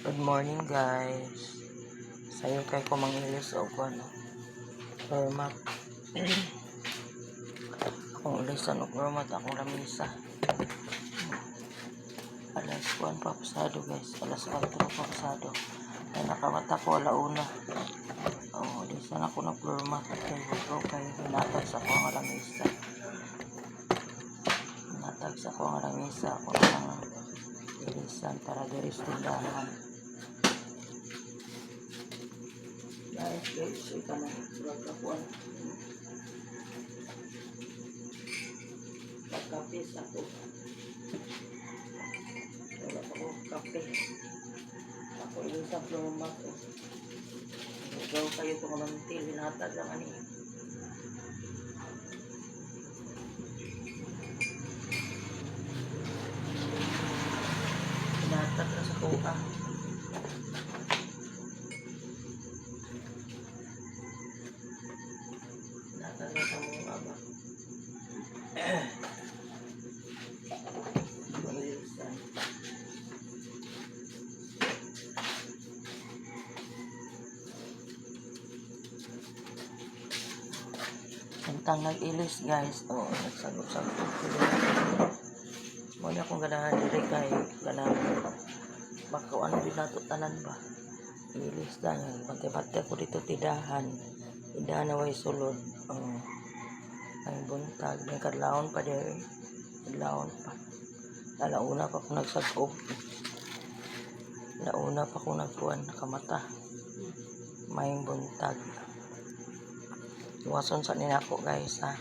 Good morning, guys. Sayo kay ko mangilis og ano. Doormat. Akong ilisan og doormat akong lamisa. Alas 1 pa pasado, guys. Alas 4 pa pasado. Ay, nakamata ko alauna. Oh, ilisan ako ng floor mat kay ko kay hinatag sa ako ang lamisa. Hinatag sa ako ang lamisa, ako nang ilisan para diri sa tindahan. Guys, guys, ikaw na surag kapuan. Pagkape sa ako. Wala pa ko kape. Ako yung sa floor mat. Oh. Hugaw kayo itong mantil. Hinatag lang ani. Hinatag lang sa kuha. Hinatag lang sa mga ba. Mabilisan. Samtang nag-ilis, guys, oo, nagsagop-sagop ko. Mo na akong ganahan diri kay ganahan baka ano din nato tanan ba. Ilis dahil bantay-bantay ako dito tidahan. Tidahan na way sulod. Oh. Ay buntag, may kadlawon pa diri. Kadlawon pa. Alauna pa ako nagsag-op. Launa pa ako nagkuan nakamata. Mayong buntag. Iwason sa ninako, guys, ha.